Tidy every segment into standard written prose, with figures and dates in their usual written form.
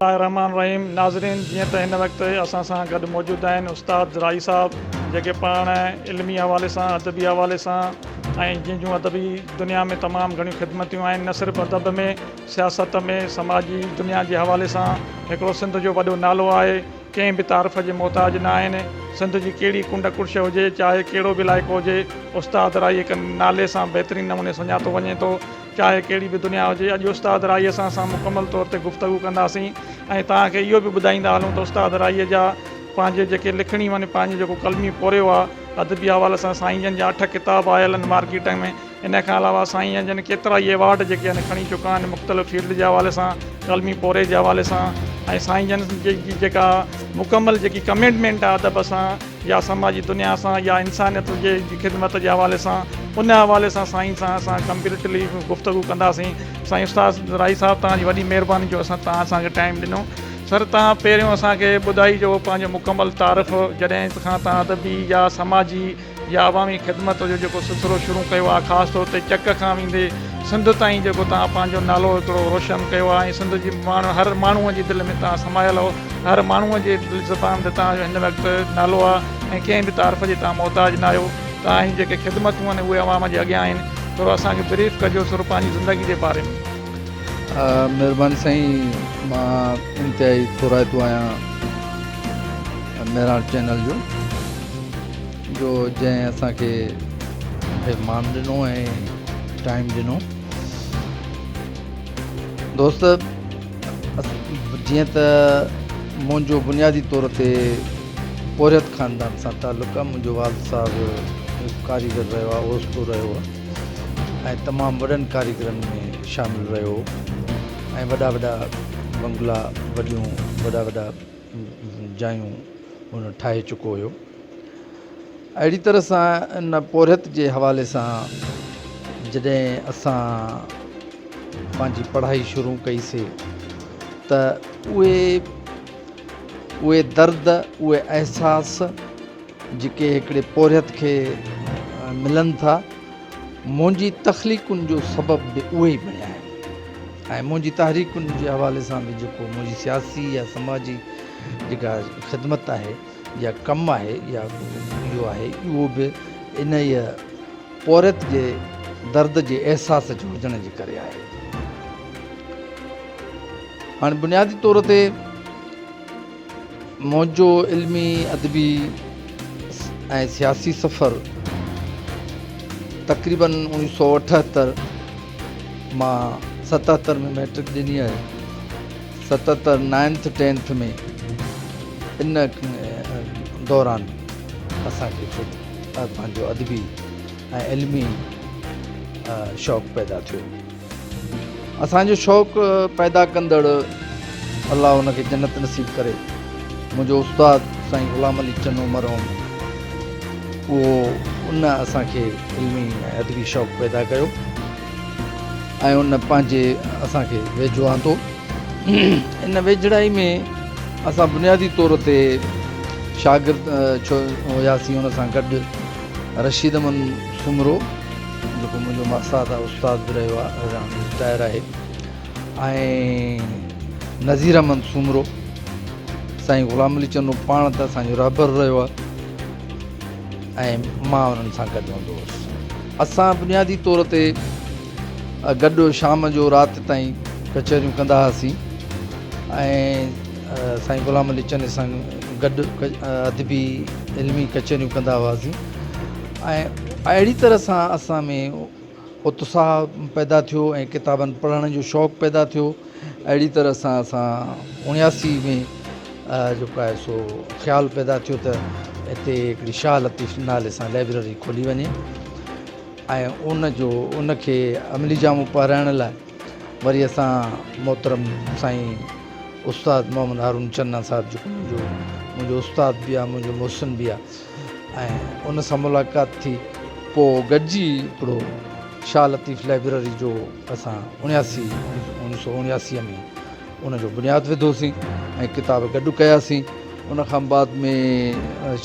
الله الرحمٰن الرحيم ناظرين جيئن ته هن وقت اسان سان گڏ موجود آهن استاد زرائي صاحب جيڪي پاڻ علمي حوالي سان ادبي حوالي سان ۽ جن جون ادبي دنيا ۾ تمام گهڻيون خدمتيون آهن نه صرف ادب ۾ سياست ۾ سماجي دنيا جي حوالي سان هڪڙو سنڌ جو وڏو نالو آهي ڪنهن به تعارف جي محتاج نه آهن سنڌ جي ڪهڙي ڪنڊ ڪڙڇ هجي چاهي ڪهڙو به علائقو هجي استاد رائي هڪ نالي سان بهترين نموني سڃاتو وڃي ٿو چاهي ڪهڙي به دنيا هجي اڄ استاد راهيء سان اسان مڪمل طور تي گفتگو ڪنداسين ۽ توهان کي اهو به ٻڌائيندا هلون ته استاد راهيء جا پنهنجي جيڪي لکڻي معني پنهنجو جيڪو قلمي پورهيو آهي ادبي حوالي سان سائين جن جا اٺ ڪتاب آيل آهن مارڪيٽ ۾ ان کان علاوه سائين جن ڪيترا ئي ايوارڊ جيڪي آهن کڻي چڪا آهن مختلف فيلڊ جي حوالي سان قلمي پورهيي جي حوالي سان ۽ سائين جن جي جيڪا مڪمل جيڪي ڪمٽمينٽ آهي ادب سان يا سماجي دنيا سان يا انسانيت جي خدمت جي حوالي سان ان حوالي سان سائين سان اسان ڪمپليٽلي گفتگو ڪنداسين سائين استاد رائي صاحب توهان جي وڏي مهرباني جو اسان توهان اسان کي ٽائيم ڏنو سر توهان پهريون اسان کي ٻڌائي جو پنهنجو مڪمل تعارف جڏهن کان توهان ادبي يا سماجي يا عوامي خدمت جو جيڪو سلسلو شروع ڪيو آهي خاص طور تي چڪ کان ويندي سنڌ تائين جيڪو توهان پنهنجو نالو هڪڙو روشن ڪيو آهي ۽ سنڌ جي ماڻهو هر ماڻهو جي دل ۾ توهان سمايل آهو هر ماڻهو جي دل زبان تي توهان جو هن وقت نالو آهي ۽ ڪنهن به تعارف جي توهان محتاج نه آهيو توهان جون جيڪي خدمتون آهن اهي عوام جي اڳيان آهن ٿورو اسان کي بريف ڪجو ٿورو پنهنجي زندگي جي باري ۾. مهرباني سائين مان انتهائي ٿورائتو آهيان مهراڻ چينل جو جو جنهن اسان کي مان ڏنو ۽ ٽائيم ڏنو دوست جيئن ته منهنجو بنيادي طور تي پورهيت خاندان سان تعلق آهي منهنجو والد صاحب ڪاريگر رهيو آهي اوستو رهيو آهي ۽ تمام وڏن ڪاريگرن ۾ شامل رهيو ۽ وڏا وڏا بنگلا وڏيون وڏا وڏا جايون هن ٺاهي چڪو هيو اهڙي طرح سان ان پورهيت جي حوالي سان جڏهن اسان پنهنجي پڙهائي شروع ڪئي سي ته اهي اهي درد اهي احساس جيڪي هڪڙي پورهيت کي ملن ٿا منهنجي تخليقن جو سبب به اهي ئي بڻيا آهن ۽ منهنجي تحريڪن جي حوالي سان به جيڪو منهنجي سياسي يا سماجي جيڪا خدمت آهي يا ڪم آهي يا اهو آهي اهو به انهيء پورهيت جي درد جي احساس جي هجڻ جي ڪري آهي. هاڻي بنيادي طور تي منهنجو علمي ادبي ۽ سياسي سفر تقريبن اوڻيهه سو اٺهتر مان ستهتر ۾ مئٽرڪ ڏني آهي 77 نائنٿ ٽينٿ ۾ ان دوران اسان کي پنهنجو ادبي ۽ علمي شوق پيدا ٿيو. اسان جو شوق پيدا ڪندڙ الله ان کي جنت نصيب ڪري منهنجو استاد سائين غلام علي چنو مرحوم اهو ان اسان کي علمي ۽ ادبي شوق پيدا ڪيو. ۽ ان پنهنجي اسان کي ويجهو آندو. ان ويجهڙائي ۾ اسان بنيادي طور تي شاگرد هياسين ان سان گڏ رشيد احمد سومرو جيڪو منهنجو ماسات آهي استاد به رهيو آهي هاڻي رٽائر آهي ۽ نذير احمد سومرو سائين غلام علي چنو پاڻ ته اسانجو رهبر رهيو آهي ۽ مان انهن سان گڏ هوندو هوس. اسان بنيادي طور تي گڏ شام جو رات تائين ڪچهريون ڪندا هئاسين ۽ سائين غلام علي چني سان گڏ ادبي علمي ڪچهريون ڪندا هئاسين ۽ اهڙي طرح سان اسان ۾ اتساهه پيدا ٿيو ۽ ڪتابن پڙهڻ جو شوق پيدا ٿيو اهڙي طرح سان اسان اوڻياسي ۾ جيڪو آهي سو خيال پيدا ٿيو ته هتي هڪڙي شاهه لطيف نالي سان لائبريري کولي وڃي ۽ ان جو ان کي عملي جامو پهرائڻ لاء وري اسان محترم سائين استاد محمد هارون چنا صاحب جيڪو منهنجو منهنجو استاد به آهي منهنجو محسن به آهي ۽ ان سان ملاقات ٿي پوء گڏجي هڪڙو شاهه لطيف لائبريري جو اسان اوڻياسي اوڻيهه سو اوڻياسيء ۾ ان جو بنياد وڌوسين ۽ ڪتاب گڏ ڪياسين ان کان بعد ۾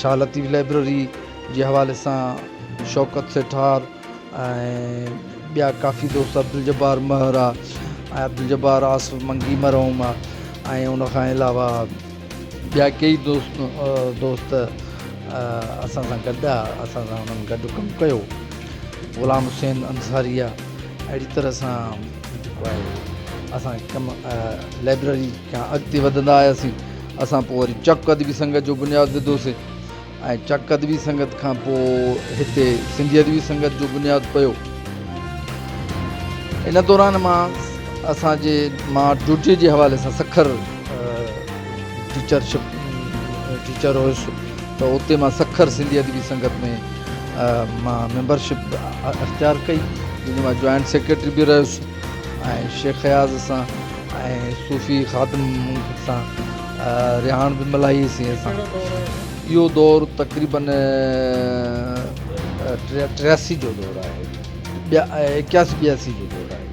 شاهه لطيف لائبريري جي حوالي سان شوڪت سيٺار ۽ ٻيا ڪافي دوست عبدالجبار مهر آ ۽ عبدالجبار آصف منگي مرحوم آ ۽ ان کان علاوه ٻيا ڪيئي دوست دوست اسان سان گڏ آ اسان سان انهن گڏ ڪم ڪيو غلام حسين انصاري آ اهڙي طرح سان جيڪو آهي اسان ڪم لائبريري کان اڳتي وڌندا آياسين اسان پوء وري چڪ ادبي سنگت جو بنياد وڌوسين ۽ چڪ ادبي سنگت کان پوء هتي سنڌي ادبي سنگت جو بنياد پيو. ان دوران مان اسان جي مان ڊيوٽي جي حوالي سان سکر ٽيچرشپ ٽيچر هيس ته اتي مان سکر سنڌي ادبي سنگت ۾ مان ميمبرشپ اختيار ڪئي جنهن جو مان جوائنٽ سيڪريٽري به رهيس ۽ شيخ اياز سان ۽ صوفي خادم سان رهاڻ به ملهائي سين اسان. اهو دور تقريبن 83 جو دور آهي 81 82 جو دور آهي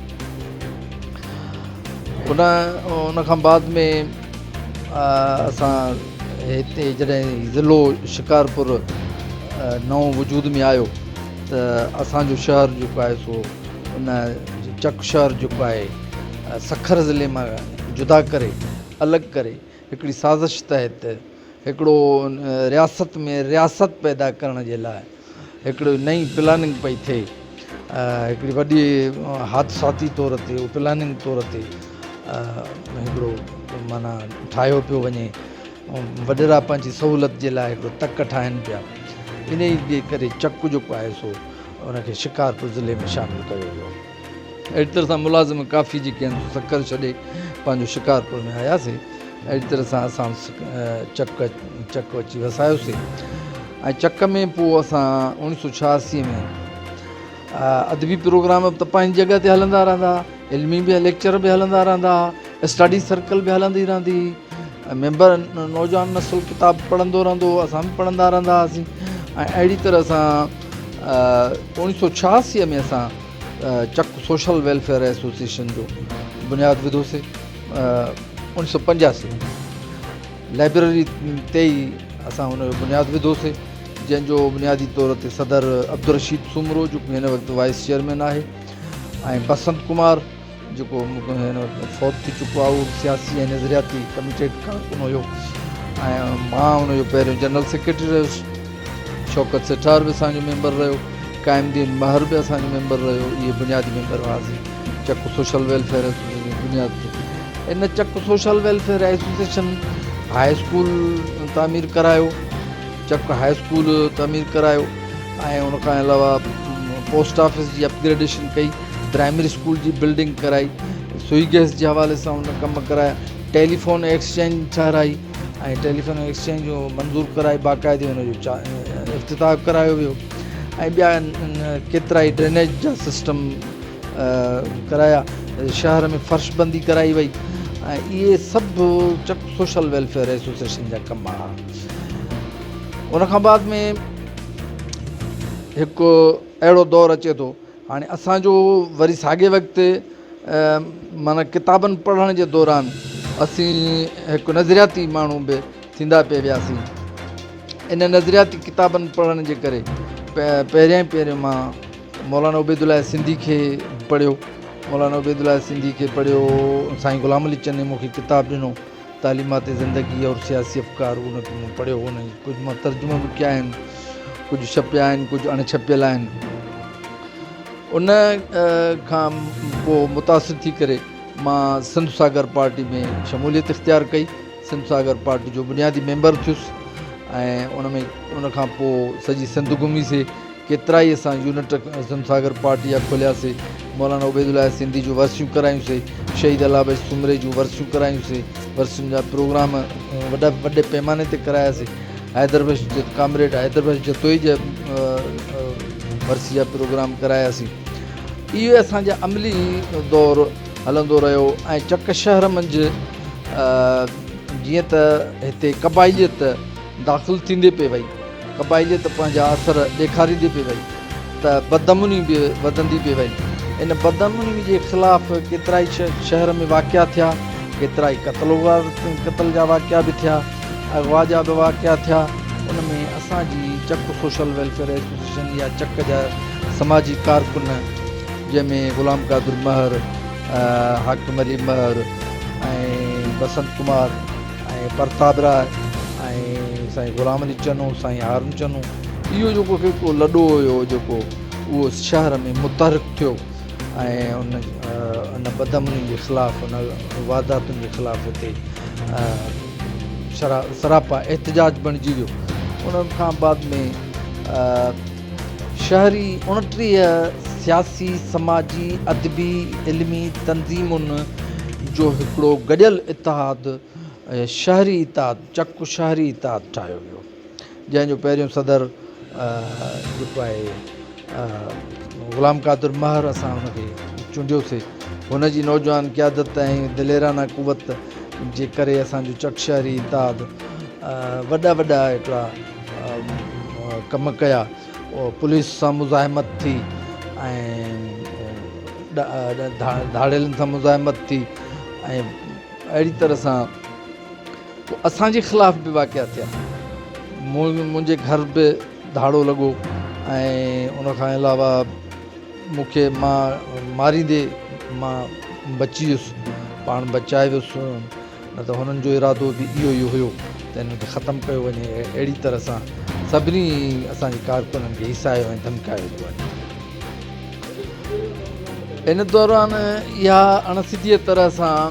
ان ان کان بعد ۾ اسان هتي جڏهن ضلعو شڪارپور نئون وجود ۾ آيو ته اسانجو شهر جيڪو آهي سو ان چڪ شهر جيڪو آهي سکر ضلعي مان جدا ڪري الڳ ڪري هڪڙي سازش تحت هڪڙو رياست ۾ رياست پيدا ڪرڻ جي لاء هڪڙي نئين پلاننگ پئي ٿئي هڪڙي وڏي حادثاتي طور تي پلاننگ طور تي هڪڙو معنيٰ ٺاهيو پيو وڃي وڏيرا پنهنجي سهولت جي لاء هڪڙو تڪ ٺاهن پيا انهي جي ڪري چڪ جيڪو آهي سو ان کي شڪارپور ضلعي ۾ شامل ڪيو ويو. اهڙي طرح سان ملازم ڪافي جيڪي آهن سو سکر ڇڏي پنهنجو شڪارپور ۾ آياسي. اهڙي طرح سان اسان چڪ چڪ اچي وسايوسي ۽ چڪ ۾ پوء اسان اوڻيهه سو ڇهاسي ۾ ادبي پروگرام به ته پنهنجي جڳهه تي هلندا رهندا علمي به ليڪچر به هلندا رهندا اسٽڊي سرڪل به هلندي رهندي هئي ميمبر نوجوان نسل ڪتاب پڙهندو رهندو هو اسان به پڙهندا رهندا هئاسين ۽ اهڙي طرح سان اوڻيهه سو ڇهاسي ۾ اسان چڪ سوشل ويلفيئر ايسوسيئيشن جو بنياد وڌوسي اوڻيهه سو پنجاسي لائبريري تي ئي اسان ان جو بنياد وڌوسي جنهن جو بنيادي طور تي صدر عبدالرشيد سومرو جيڪو هن وقت وائيس چيئرمين آهي ۽ بسنت ڪمار جيڪو هن وقت فوت ٿي چڪو آهي اهو سياسي ۽ نظرياتي ڪميٽيڊ ڪارڪن هيو ۽ مان ان جو پهريون جنرل سيڪريٽري رهيس شوڪت سٺار به اسانجو ميمبر رهيو قائم الدين مهر به اسانجو ميمبر رهيو اهي بنيادي ميمبر هئاسين چڪ سوشل ويلفيئر ايسوسيئيشن بنياد تي ان Chak social welfare association high school تعمير ڪرايو چڪ هاء اسڪول تعمير ڪرايو ۽ ان کان علاوه پوسٽ آفيس جي اپگريڊيشن ڪئي پرائمري اسڪول جي بلڊنگ ڪرائي سوئي گئس جي حوالي سان ان ڪم ڪرايا ٽيليفون ايڪسچينج ٺهرائي ۽ ٽيليفون ايڪسچينج جو منظور ڪرائي باقاعدي ان جو افتتاح ڪرايو ويو ۽ ٻيا ڪيترائي ڊرينيج جا سسٽم ڪرايا شهر ۾ فرش بندي ڪرائي وئي ۽ اهي سڀ چڪ سوشل ويلفيئر ايسوسيئيشن جا ڪم هئا ان کان بعد ۾ هڪ اهڙو دور اچي ٿو هاڻي اسان جو وري ساڳئي وقت معنيٰ ڪتابن پڙهڻ جي دوران اسين هڪ نظرياتي ماڻهو به ٿيندا پئي وياسين ان نظرياتي ڪتابن پڙهڻ جي ڪري پهريان پهريون مان مولانا عبيد الله سنڌي کي پڙهيو مولانا عبيد الله سنڌي کي پڙهيو سائين غلام علي چني مون کي ڪتاب ڏنو تعليمات زندگي اور سياسي افڪار ان کي مون پڙهيو ان ڪجهه مان ترجمو به ڪيا آهن ڪجهه ڇپيا آهن ڪجهه اڻ ڇپيل آهن ان کان پوء متاثر ٿي ڪري مان سنڌ ساگر پارٽي ۾ شموليت اختيار ڪئي سنڌ ساگر پارٽي جو بنيادي ميمبر ٿيس ۽ ان ۾ ان کان پوء سڄي سنڌ گهميسي ڪيترائي اسان يونٽ سنڌ ساگر پارٽي جا کولياسي، مولانا عبيدالله سنڌي جون ورسيون ڪرايون سي، شهيد الله بخش سومري جون ورسيون ڪرايون سي، ورسين جا پروگرام وڏا وڏي پيماني تي ڪراياسي، حيدر بخش ڪامريڊ حيدر بخش جتوئي جي ورسي جا پروگرام ڪراياسي. اهو اسان جا عملي دور هلندو رهيو ۽ چڪ شهر منجهه جيئن ته هتي قبائليت داخل ٿيندي پئي وئي. قبائليت پنهنجا اثر ڏيکاريندي پئي وئي ته بدامني به وڌندي پئي وئي. ان بدامني جي خلاف ڪيترائي شهر ۾ واقعا ٿيا، ڪيترائي قتل و غارت قتل جا واقعا به ٿيا، اغوا جا به واقعا ٿيا. ان ۾ اسان جي چڪ سوشل ويلفيئر ايسوسيئيشن يا چڪ جا سماجي ڪارڪن جنهن ۾ غلام قادر مهر، حاڪم علي مهر ۽ بسنت ڪمار ۽ پرتاب راء ۽ سائين غلام علي چنو، سائين هارون چنو، اهو جيڪو هڪ لڏو هيو جيڪو اهو شهر ۾ متحرڪ ٿيو ۽ ان ان بدامني جي خلاف ان وارداتن جي خلاف هتي سراپا احتجاج بڻجي ويو. ان کان بعد ۾ شهري 29 سياسي، سماجي، ادبي، علمي تنظيمن جو هڪڙو گڏيل اتحاد شهري اتحاد، چڪ شهري اتحاد ٺاهيو ويو، جنهن جو پهريون صدر جيڪو آهي غلام قادر مهر اسان هن کي چونڊيوسي. هن جي نوجوان قيادت ۽ دليرانه قوت جي ڪري اسان جو چڪ شهري اتحاد وڏا وڏا هڪڙا ڪم ڪيا. پوليس سان مزاحمت ٿي ۽ ڌاڙيلن سان مزاحمت ٿي ۽ اهڙي طرح سان پوء اسان جي خلاف به واقعا ٿيا. منهنجي گهر به ڌاڙو لڳو ۽ ان کان علاوه مون کي مان ماريندي مان بچي ويس، پاڻ بچائي ويس، نه ته هنن جو ارادو به اهو ئي هيو ته هنن کي ختم ڪيو وڃي. اهڙي طرح سان سڀني اسان جي ڪارڪنن کي هيسايو ۽ ڌمڪايو ويو آهي. ان دوران اها اڻ سڌيء طرح سان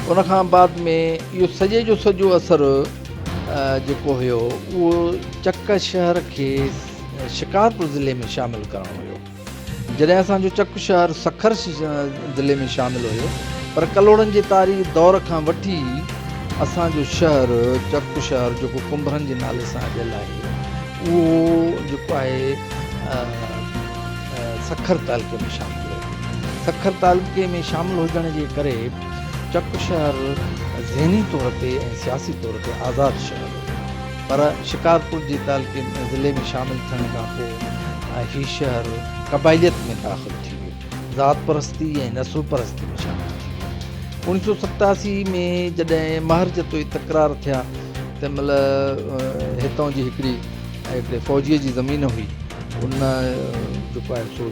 ان کان بعد ۾ اهو سڄي جو سڄو اثر جيڪو هيو اهو چڪ شهر کي شڪارپور ضلعي ۾ شامل ڪرڻ هيو. جڏهن اسان جو چڪ شهر سکر ضلعي ۾ شامل هيو پر ڪلهوڙن جي تاريخ دور کان وٺي اسان جو شهر چڪ شهر جيڪو ڪنڀرن جي نالي سان اڏيل آهي اهو جيڪو آهي سکر تعلقي ۾ شامل هيو. سکر تعلقي ۾ شامل هجڻ جي ڪري چڪ شهر ذهني طور تي ۽ سياسي طور تي آزاد شهر هو. پر شڪارپور جي تعلقي ضلعي ۾ شامل ٿيڻ کان پوء هي شهر قبائليت ۾ داخل ٿي ويو. ذات پرستي ۽ نسل پرستي ۾ شامل ٿي ويو. 1987 ۾ جڏهن مهر جتوئي تڪرار ٿيا تنهن مهل هتان جي هڪڙي هڪڙي فوجيء جي زمين هئي ان جيڪو آهي سو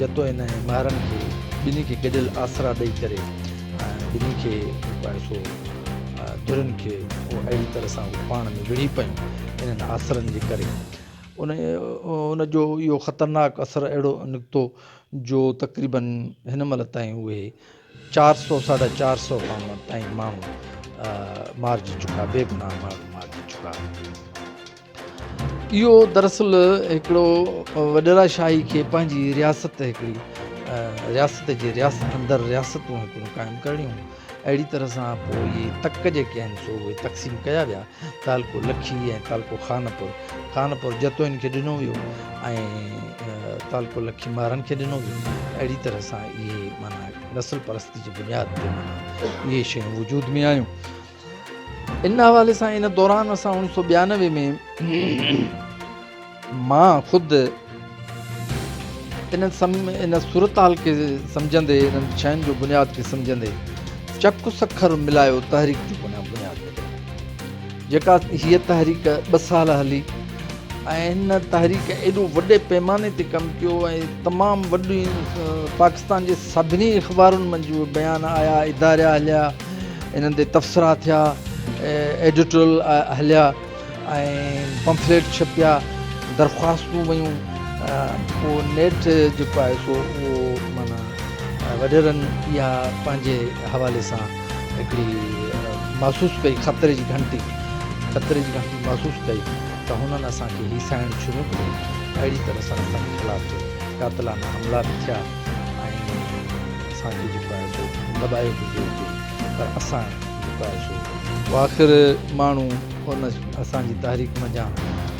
جتوئين ۽ مهرن کي ٻنهي کي گڏيل آسرا ڏئي ڪري ٻنهي کي جيڪو آهي سو ڌرين کي اهڙي طرح سان هو پاڻ ۾ وڙهي پيون انهن آسرن جي ڪري ان ان جو اهو خطرناڪ اثر اهڙو نڪتو جو تقريبن هن مهل تائين اهي چار سو ساڍا چار سو کان تائين ماڻهو مارجي چڪا، بيگناهه ماڻهو مارجي چڪا. اهو دراصل هڪڙو وڏيرا شاهي کي پنهنجي رياست هڪڙي رياست جي رياست اندر رياستون هڪڙيون قائم ڪرڻيون هيون. اهڙي طرح سان پوء اهي تڪ جيڪي آهن سو اهي تقسيم ڪيا ويا. تعلقو لکي ۽ تعلقو خانپور، خانپور جتوئين کي ڏنو ويو ۽ تعلقو لکي مهرن کي ڏنو ويو. اهڙي طرح سان اهي معنيٰ نسل پرستي جي بنياد تي معنيٰ اهي شيون وجود ۾ آيون. ان حوالي سان ان دوران اسان اوڻيهه سو 92 ۾ مان خود ان ان صورتحال کي سمجهندي انهن شين جو بنياد کي سمجهندي چڪ سکر ملايو تحريڪ جو بنياد وڌو جيڪا هيء تحريڪ 2 سال هلي ۽ هن تحريڪ ايڏو وڏي پيماني تي ڪم ڪيو ۽ تمام وڏي پاڪستان جي سڀني اخبارن منجهه بيان آيا، اداريا هليا، انهن تي تبصرا ٿيا، ايڊيٽورل هليا ۽ پمفليٽ ڇپيا، درخواستون ويون، پوء نيٺ جيڪو آهي سو اهو معنيٰ وڏيرن اها پنهنجي حوالي سان هڪڙي محسوس ڪئي خطري جي گهنٽي، خطري جي گهنٽي محسوس ڪئي ته هنن اسان کي هيسائڻ شروع ڪيو. اهڙي طرح سان اسان جي خلاف قاتلانه حملا به ٿيا ۽ اسان کي جيڪو آهي سو دٻايو به ويو پئي پر اسان جيڪو آهي سو آخر ماڻهو ان اسان جي تحريڪ منجهان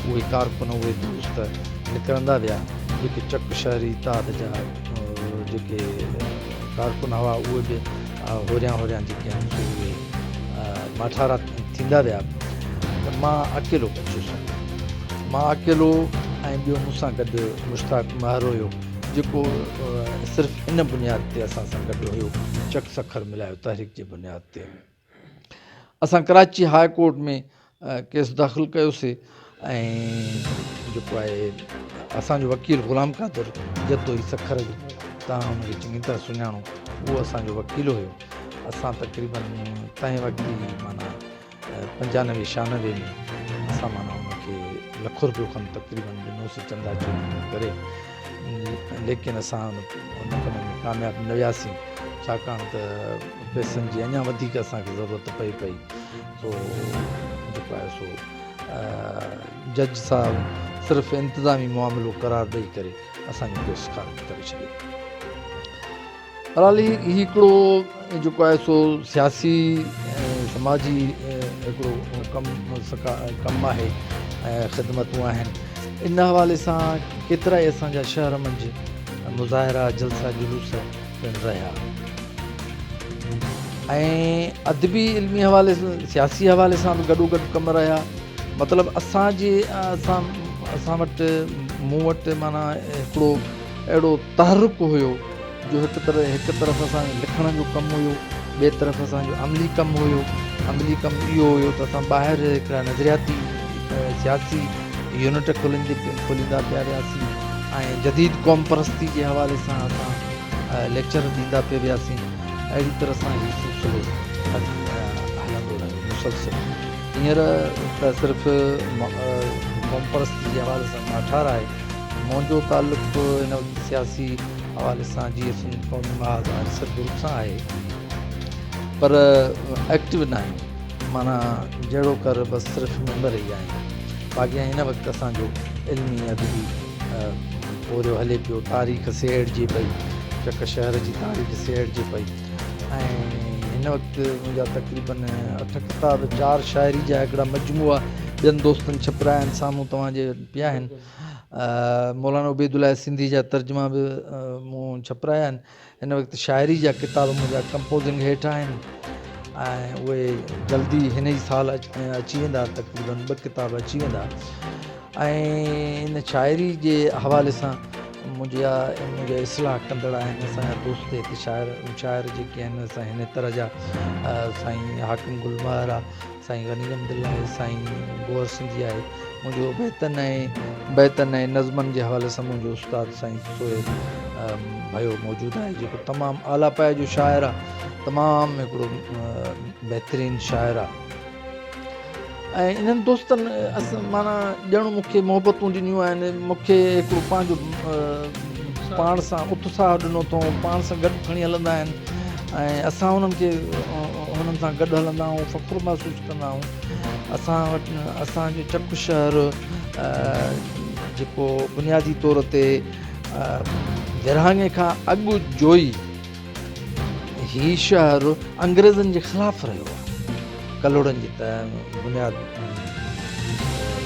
اهي ڪارڪن اهي دوست نڪرندا ويا جيڪي چڪ شهري اتحاد جا جيڪي ڪارڪن هئا اهي به هوريان هوريان جيڪي آهن سو اهي ماٺارا ٿيندا ويا ته مان اڪيلو بچيس. مان اڪيلو ۽ ٻيو مون سان گڏ مشتاق مهر هيو جيڪو صرف ان بنياد تي اسان سان گڏ هيو چڪ سکر ملايو تحريڪ جي بنياد تي اسان ڪراچي هاء ڪورٽ ۾ ڪيس داخل ڪيوسي ۽ جيڪو آهي اسان جو وڪيل غلام قادر جتوئي سکر جو تان هن کي چڱي طرح سڃاڻو اهو اسان جو وڪيل هيو. اسان تقريبن تنهن وقت ئي معنيٰ پنجانوي ڇهانوي ۾ اسان معنيٰ ان کي لک روپيو کن تقريبن ڏنوسي چندا چونڊيون ڪري ليڪن اسان ان ڪم ۾ ڪامياب نه وياسين ڇاڪاڻ ته پئسن جي اڃا وڌيڪ اسان کي ضرورت پئي پئي سو جيڪو آهي سو جج صاحب صرف انتظامي معاملو قرار ڏئي ڪري اسان جو ڪيس خارج ڪري ڇڏيو. بهرحال هي هڪڙو جيڪو آهي سو سياسي ۽ سماجي هڪڙو ڪم ڪم آهي ۽ خدمتون آهن ان حوالي سان ڪيترا ئي اسان جا شهر منجهه مظاهرا جلسا جلوس پڻ رهيا ۽ ادبي علمي حوالي سان سياسي حوالي سان به گڏو گڏ ڪم رهيا مطلب اسان جي اسان اسان وٽ مون وٽ معنيٰ هڪڙو اهڙو تحرڪ هيو جو هڪ طرف هڪ طرف اسان جو لکڻ جو ڪم هيو ٻئي طرف اسان جو عملي ڪم هيو عملي ڪم اهو هيو ته اسان ٻاهر هڪڙا نظرياتي سياسي يونٽ کوليندي کوليندا پيا وياسين ۽ جديد قوم پرستي جي حوالي سان اسان ليڪچر ڏيندا پيا وياسين اهڙي طرح سان هي سلسلو هلندو رهيو مسلسل هينئر ته صرف قوم پرستي جي حوالي سان ماٺار آهي منهنجو تعلق هن وقت سياسي حوالي سان جي سنڌ قومي محاذ آريسر گروپ سان آهي پر ايڪٽو نه آهيون معنيٰ جهڙو ڪر بس صرف ميمبر ئي آهيون باقي هن وقت اسانجو علمي ادبي پورهيو هلي پيو تاريخ سيڙجي پئي چڪ شهر جي تاريخ سيڙجي پئي ۽ هن وقت منهنجا تقريبن اٺ ڪتاب چار شاعري جا هڪڙا مجموعا ٻين دوستن ڇپرايا آهن سامهون توهان جي پيا آهن. مولانا عبيدالله سنڌي جا ترجما به مون ڇپرايا آهن. هن وقت شاعري جا ڪتاب منهنجا ڪمپوزنگ هيٺ آهن ۽ اهي جلدي هن ئي سال اچي ويندا تقريبن ٻه ڪتاب اچي ويندا ۽ ان شاعري جي حوالي سان منهنجا منهنجا اصلاح ڪندڙ آهن اسان جا دوست هتي شاعر شاعر جيڪي آهن اسان هن طرح جا سائين حاڪم گل مهر آ سائين غني حمد الله آهي، سائين گوهر سنڌي آهي، منهنجو بيتن ۽ بيتن ۽ نظمن جي حوالي سان منهنجو استاد سائين سهيل ڀيو موجود آهي جيڪو تمام اعليٰ پايي جو شاعر آهي تمام هڪڙو بهترين شاعر آهي ۽ انهن دوستن معنيٰ ڄڻ مون کي محبتون ڏنيون آهن مون کي هڪڙو پنهنجو پاڻ سان اتساهه ڏنو اٿئون پاڻ سان گڏ کڻي هلندا آهن ۽ اسان انهن کي انهن سان گڏ هلندا آهيون فخر محسوس ڪندا آهيون اسان وٽ اسان جو چڪ شهر جيڪو بنيادي طور تي ورهاڱي کان اڳ جو ئي هي شهر انگريزن جي خلاف رهيو آهي ڪلهوڙن جي بنياد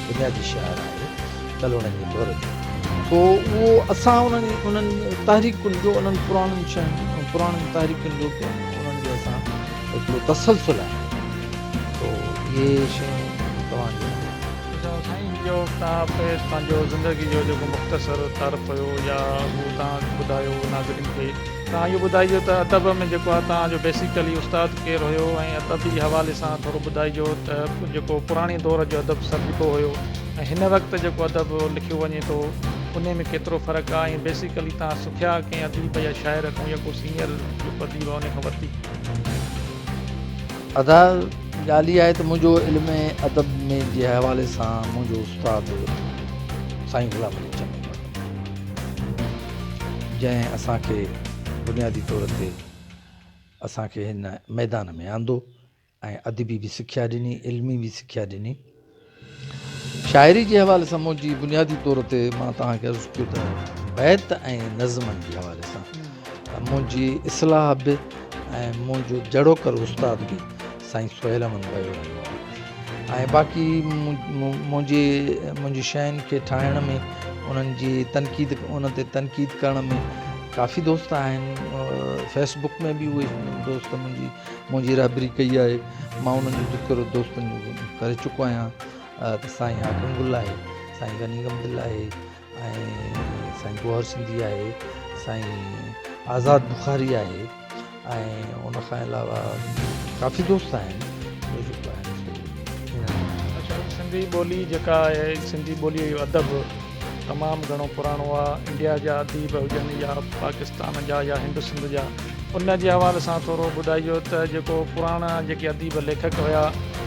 بنيادي شهر آهي ڪلهوڙن جي دور جو سو اهو اسان انهن انهن تحريڪن جو انهن پراڻن شين پراڻن تحريڪن جو انهن جو اسان هڪڙو تسلسل آهي سو اهي شيون توهان جي سائين اهو توهان پنهنجو زندگي جو جيڪو مختصر تعارف هيو يا اهو توهان ٻڌايو ناظرين کي توهان اهو ٻڌائجو ته ادب ۾ جيڪو آهي توهان جو بيسيڪلي استاد ڪير هيو ۽ ادبي حوالي سان ٿورو ٻڌائجو ته جيڪو پراڻي دور جو ادب سڏبو هيو ۽ هن وقت جيڪو ادب لکيو وڃي ٿو انهي ۾ ڪيترو فرق آهي ۽ بيسيڪلي توهان سکيا ڪنهن اديب يا شاعر کان يا ڪو سينئر جيڪو اديب آهي انهي کان ورتي. ادا ڳالهه اها آهي ته منهنجو علم ادب ۾ جي حوالي سان منهنجو استاد سائين غلام علي چنو هو. جنهن اسان کي بنيادي طور تي اسان کي هن ميدان ۾ آندو ۽ ادبي به سکيا ڏني علمي به سکيا ڏني شاعري جي حوالي سان منهنجي بنيادي طور تي مان توهان کي عرض ڪيو ته بيت ۽ نظمن جي حوالي سان منهنجي اصلاح به ۽ منهنجو جڙوڪر استاد به سائين سهيل احمد ڀيو رهيو آهي ۽ باقي منهنجي منهنجي شين کي ٺاهڻ ۾ انهن جي تنقيد ان تي تنقيد ڪرڻ ۾ ڪافي دوست آهن فيس بڪ ۾ به اهي دوست منهنجي منهنجي رهبري ڪئي آهي مان انهن جو ذڪر دوستن جو ڪري چڪو آهيان ته سائين حاڪم گل آهي سائين غني غمدل آهي ۽ سائين گوهر سنڌي آهي سائين آزاد بخاري آهي ۽ ان کان علاوه ڪافي دوست آهن جو جيڪو آهن سو اچا سنڌي ٻولي جيڪا آهي سنڌي ٻوليء جو ادب تمام گهڻو پراڻو آهي انڊيا جا اديب هجن يا پاڪستان جا يا هند سنڌ جا ان جي حوالي سان ٿورو ٻڌائجو ته جيڪو پراڻا جيڪي اديب ليکڪ هيا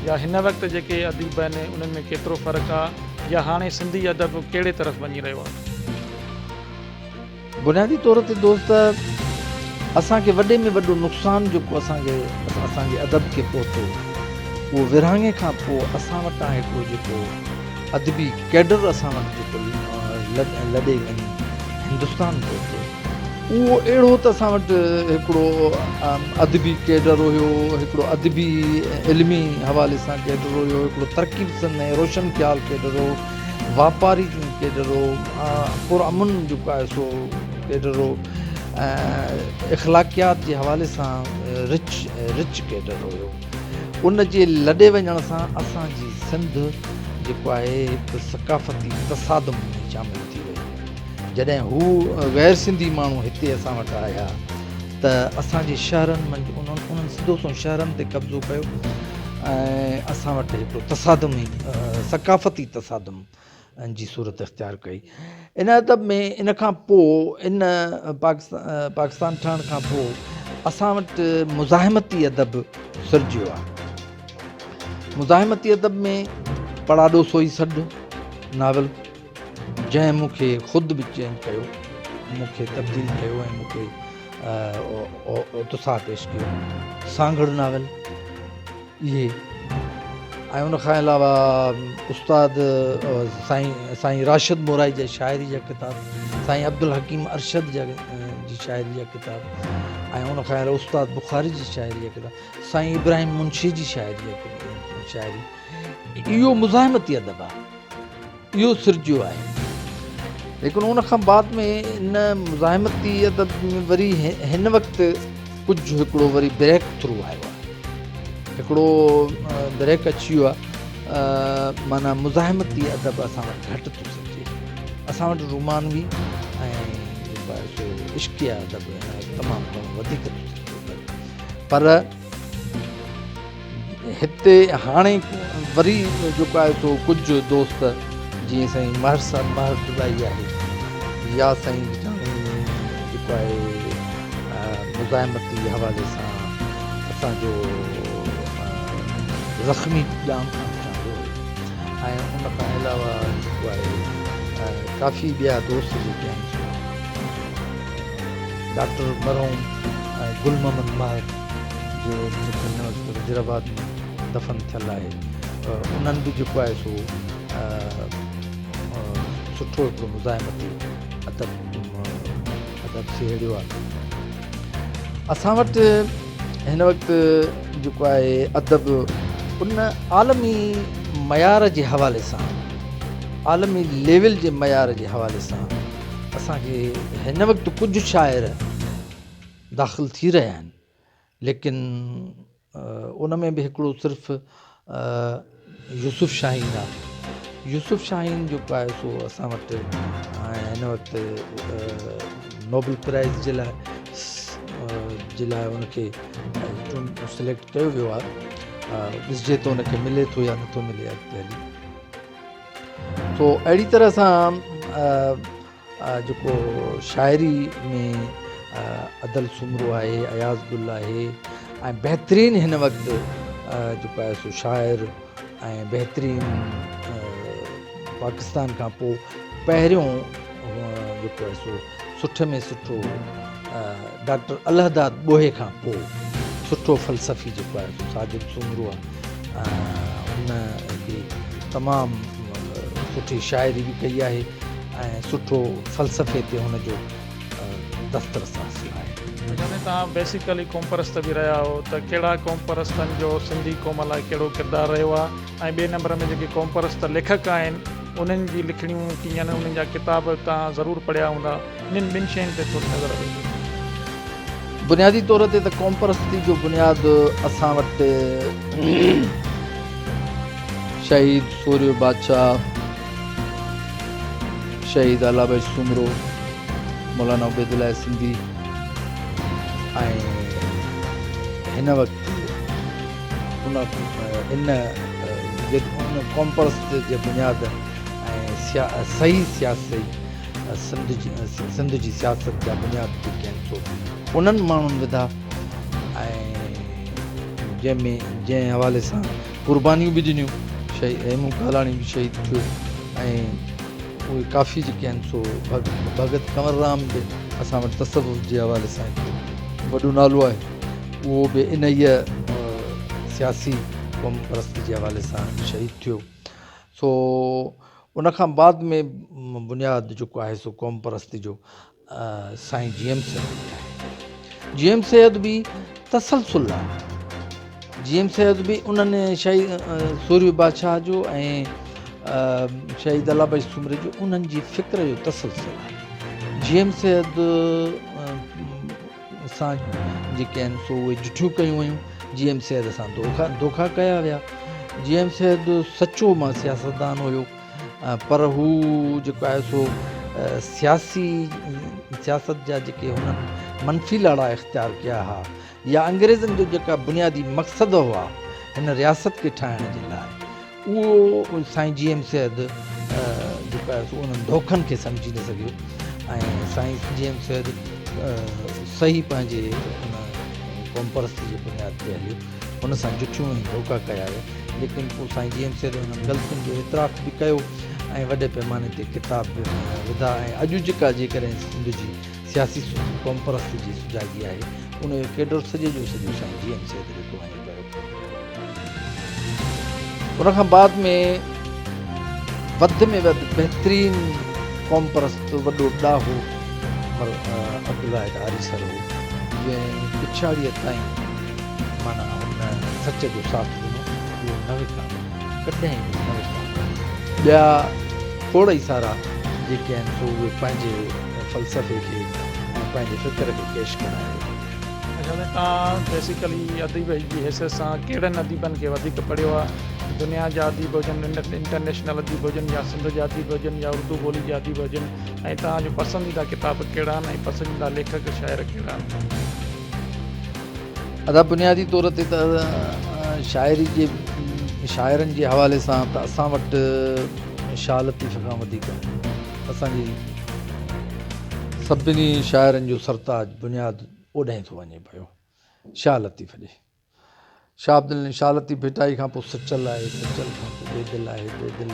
يا هن وقت جيڪي اديب آهن انهن ۾ ڪيترو فرق آ يا هاڻي سنڌي ادب ڪهڙي طرف وڃي رهيو آ؟ بنيادي طور تي دوست اسان کي وڏي ۾ وڏو نقصان جيڪو اسان کي اسان جي ادب کي پهتو اهو ورهاڱي کان پوء اسان وٽان هڪڙو جيڪو ادبي ڪيڊر اسان وٽ جيڪو لڏي وڃي هندستان پهتو اهو اهڙو ته اسان وٽ هڪڙو ادبي ڪيڊر هيو هڪڙو ادبي علمي حوالي سان ڪيڊر هيو هڪڙو ترقي پسند ۽ روشن خيال ڪيڊر هو واپاري ڪيڊر هو پرامن جيڪو آهي سو ڪيڊر هو ۽ اخلاقيات جي حوالي سان رچ رچ ڪيڊر هيو ان جي لڏي وڃڻ سان اسان جي سنڌ جيڪو آهي هڪ ثقافتي تصادم ۾ شامل ٿي وئي جڏهن هو غير سنڌي ماڻهو هتي اسان وٽ آيا ته اسان جي شهرن منجهه انهن انهن سڌو سنئون شهرن تي قبضو ڪيو ۽ اسان وٽ هڪڙو تصادم ئي ثقافتي تصادم جي صورت اختيار ڪئي ان ادب ۾ ان کان پوء ان پاڪستان ٺهڻ کان پوء اسان وٽ مزاحمتي ادب سرجيو آهي مزاحمتي ادب ۾ پڙاڏو سوئي سڏ ناول جنهن مون کي خود به چينج ڪيو، مون کي تبديل ڪيو ۽ مون کي اتساهه پيش ڪيو. سانگهڙ ناول اهي ۽ ان کان علاوه استاد سائين سائين راشد مورائي جا شاعري جا ڪتاب، سائين عبدالحڪيم ارشد جا جي شاعري جا ڪتاب ۽ ان کان علاوه استاد بخاري جي شاعري جا ڪتاب، سائين ابراهيم منشي جي شاعري جا شاعري اهو مزاحمتي ادب آهي. اهو سرجيو آهي. ليڪن ان کان بعد ۾ ان مزاحمتي ادب ۾ وري هن وقت ڪجهه هڪڙو وري بريڪ ٿرو آيو آهي. هڪڙو بريڪ اچي ويو آهي معنيٰ مزاحمتي ادب اسان وٽ گهٽ ٿو سرجي. اسان وٽ رومانوي ۽ جيڪو آهي سو عشقيه ادب تمام گهڻو وڌيڪ ٿو سرجي پر هتي هاڻي وري جيڪو آهي سو ڪجهه دوست جيئن سائين مهر صاحب مهر دلائي آهي يا سائين جاني جيڪو آهي مزاحمتي حوالي سان اسان جو زخمي ڄام خان چانڊيو ۽ ان کان علاوه جيڪو آهي ڪافي ٻيا دوست جيڪي آهن سو ڊاڪٽر مرحوم گل محمد مهر جو جيڪو هن وقت وزير آباد ۾ دفن ٿيل آهي انهن به جيڪو آهي سو سٺو هڪڙو مزاحمتي ادب ادب سهيڙيو آهي اسان وٽ هن وقت جيڪو آهي ادب ان عالمي معيار جي حوالي سان عالمي ليول جي معيار جي حوالي سان اسان کي هن وقت ڪجهه شاعر داخل ٿي رهيا آهن ليڪن ان ۾ به هڪڙو صرف يوسف شاهين آهي يوسف شاهين جيڪو آهي سو اسان وٽ هن وقت نوبل پرائز جي لاء جي لاء ان کي سليڪٽ ڪيو ويو آهي ڏسجي ته ان کي ملي ٿو يا نٿو ملي اڳتي هلي سو اهڙي طرح سان جيڪو شاعري ۾ ادل سومرو آهي، اياز گل آهي ۽ بهترين هن وقت جيڪو آهي سو شاعر ۽ بهترين پاڪستان کان پوء پهريون جيڪو آهي سو سٺي ۾ سٺو ڊاڪٽر الهداد ٻوهي کان پوء سٺو فلسفي جيڪو آهي سو ساجد سومرو آهي ان هڪڙي تمام سٺي شاعري به ڪئي آهي ۽ سٺو فلسفي تي هن جو دسترس حاصل آهي. يعني توهان بيسيڪلي قومپرست به رهيا آهيو ته ڪهڙا قومپرستن جو سنڌي قوم لاء ڪهڙو ڪردار رهيو آهي ۽ ٻئي نمبر ۾ جيڪي قومپرست ليکڪ آهن انهن جي لکڻيون ڪيئن انهن جا ڪتاب توهان ضرور پڙهيا هوندا انهن ٻن شين تي ٿوري نظر وجهو. بنيادي طور تي ته قومپرستي جو بنياد اسان وٽ شهيد سورهيه بادشاهه، شهيد الله بخش سومرو، مولانا عبيدالله سنڌي ۽ هن وقت ان ان قومپرست جي بنياد ۽ صحيح سياسي سنڌ جي سنڌ جي سياست جا بنياد جيڪي آهن سو انهن ماڻهن وڌا ۽ جنهن ۾ جنهن حوالي سان قربانيون به ڏنيون شهيد هيمون ڪالاڻي به شهيد ٿيو ۽ اهي ڪافي جيڪي آهن سو ڀڳت ڪنور رام به اسان وٽ تصوف جي حوالي سان هڪ وڏو نالو آهي اهو به انهيء سياسي قوم پرستي جي حوالي سان شهيد ٿيو سو ان کان بعد ۾ بنياد جيڪو آهي سو قوم پرستي جو سائين جي ايم سيد به آهي. جي ايم سيد به تسلسل آهي. جي ايم سيد به انهن شهيد سورهيه بادشاهه جو ۽ شهيد الله بخش سومري جو انهن جي فڪر جو تسلسل آهي. جي ايم سيد سان جيڪي آهن سو اهي جٺيون ڪيون ويون. جي ايم سيد سان دوکا دوکا ڪيا ويا. جي ايم سيد سچو مان سياستدان هيو. پر هو جيڪو آهي سو سياسي سياست جا جيڪي هنن منفي لاڙا اختيار ڪيا ها يا انگريزن جو جيڪا بنيادي مقصد هئا هن رياست کي ٺاهڻ جي لاء اهو سائين جي ايم سيد جيڪو آهي سو انهن ڌوکن کي سمجهي نه سگهيو ۽ سائين جي ايم سيد صحيح پنهنجي ان قومپرستي جي بنياد تي هليو هن سان جٺيون ۽ ڌوڪا ڪيا ويا ليڪن پوء سائين جي ايم سيد انهن غلطين جو اعتراف به ڪيو ۽ وڏي پيماني تي ڪتاب به وڌا ۽ اڄ جيڪا جيڪڏهن سنڌ جي سياسي قومپرستي جي سجاڳي آهي ان جو ڪيڊر سڄي جو سڄو سائين جي ايم سيد ڏي وڃي پيو. ان کان بعد ۾ وڌ ۾ وڌ بهترين قومپرست وڏو ڏاهو عبدالواحد آريسر هو جنهن پڇاڙيء تائين معنيٰ هن سچ جو ساٿ ڏنو، اهو نه وڪاميو، ڪڏهن به نه وڪاميو. ٻيا کوڙ ئي سارا جيڪي آهن سو اهي پنهنجي فلسفي کي ۽ پنهنجي فڪر کي ڪيش ڪرائي ويا. اڇا سائين توهان بيسيڪلي اديب جي حيثيت سان ڪهڙن اديبن کي وڌيڪ پڙهيو آهي؟ دنيا جا اديب هجن، انٽرنيشنل اديب هجن يا سنڌ جا اديب هجن يا اردو ٻولي جا اديب هجن ۽ توهان جو پسنديده ڪتاب ڪهڙا آهن ۽ پسنديده ليکڪ شاعر ڪهڙا آهن؟ ادا بنيادي طور تي ته شاعري جي شاعرن جي حوالي سان ته اسان وٽ شاهه لطيف کان وڌيڪ اسان جي سڀني شاعرن جو سرتاج بنياد اوڏانهن ٿو وڃي پيو شاهه لطيف ڏي شاهه عبدال شاهه لطيف ڀٽائي کان پوء سچل آهي سچل کان پوء بيدل آهي بيدل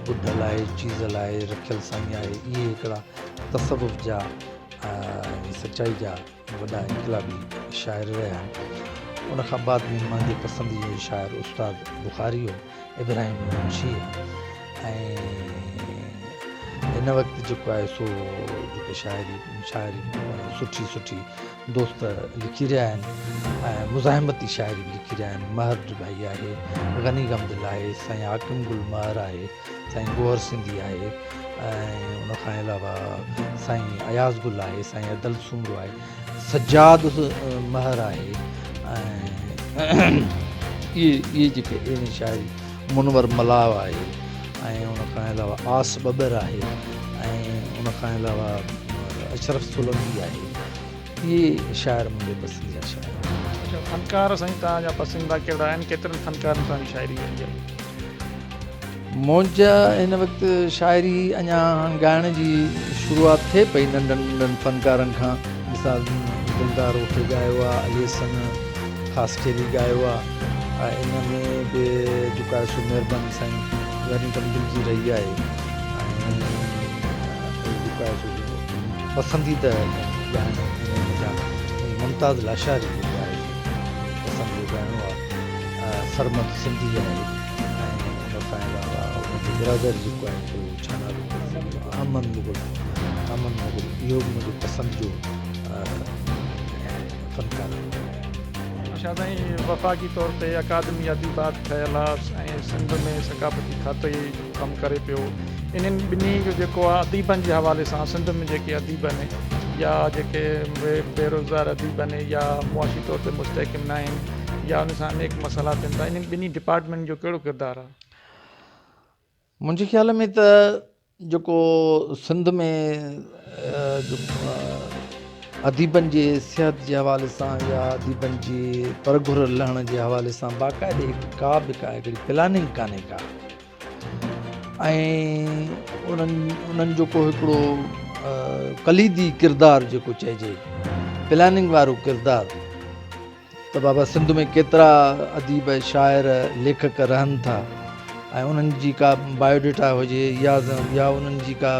ٻڍل آهي چيزل آهي رکيل سائين آهي اهي هڪڙا تصوف جا سچائي جا وڏا انقلابي شاعر رهيا آهن. ان کان بعد ۾ منهنجي پسنديده شاعر استاد بخاري هو، ابراهيم منشي ۽ هن وقت جيڪو آهي سو جيڪي شاعري شاعري سٺي سٺي دوست لکي رهيا آهن ۽ مزاحمتي شاعري به لکي رهيا آهن مهر ڀائي آهي، غني غمدل آهي، سائين حاڪم گل مهر آهي، سائين گوهر سنڌي آهي ۽ ان کان علاوه سائين اياز گل آهي سائين ادل سومرو آهي سجاد مهر آهي ۽ اهي اهي جيڪي اهڙي شاعري منور ملاح آهي ۽ ان کان علاوه آس ٻٻر آهي ۽ ان کان علاوه اشرف سولنگي آهي اهي شاعر منهنجي پسند جا شاعر آهن. اڇا فنڪار سائين توهان جا پسنديده ڪهڙا آهن ڪيترن فنڪارن توهان جي شاعري ڳائي آهي؟ منهنجا هن وقت شاعري اڃا ڳائڻ جي شروعات ٿئي پئي ننڍن ننڍن فنڪارن کان مثال دلدار اوٺي ڳايو آ علي حسن خاصخيلي ڳايو آ ۽ ان ۾ به جيڪو آهي سو مهرباني سائين غني غمدل جي رهي آهي ۽ جيڪو آهي سو پسنديده ڳائڻو انهن منجهان ممتاز لاشاري جيڪو آهي سو پسند جو ڳائڻو آ سرمد سنڌي آهي ۽ ان کان علاوه ان جو برادر جيڪو آهي سو ڇا نالو اٿس امن مغل امن مغل اهو به منهنجو پسند جو فنڪار آهي. اڇا سائين وفاقي طور تي اڪادمي اديبات ٺهيل آ ۽ سنڌ ۾ ثقافتي کاتو ئي ڪم ڪري پيو انهن ٻنهي جو جيڪو آ اديبن جي حوالي سان سنڌ ۾ جيڪي اديب آهن يا جيڪي بيروزگار اديب آهن يا معاشي طور تي مستحڪم ناهن يا ان سان انيڪ مسئلا ٿين ٿا انهن ٻنهي ڊپارٽمينٽ جو ڪهڙو ڪردار آهي؟ منهنجي خيال ۾ ته جيڪو سنڌ ۾ اديبن جي صحت جي حوالي سان يا اديبن جي پرگهور لهڻ جي حوالي سان باقاعدي هڪ ڪا به ڪا هڪڙي پلاننگ ڪانهي ڪا ۽ انهن انهن جو ڪو هڪڙو ڪليدي ڪردار جيڪو چئجي پلاننگ وارو ڪردار ته بابا سنڌ ۾ ڪيترا اديب، شاعر، ليکڪ رهن ٿا ۽ انهن جي ڪا بايو ڊيٽا هجي يا يا انهن جي ڪا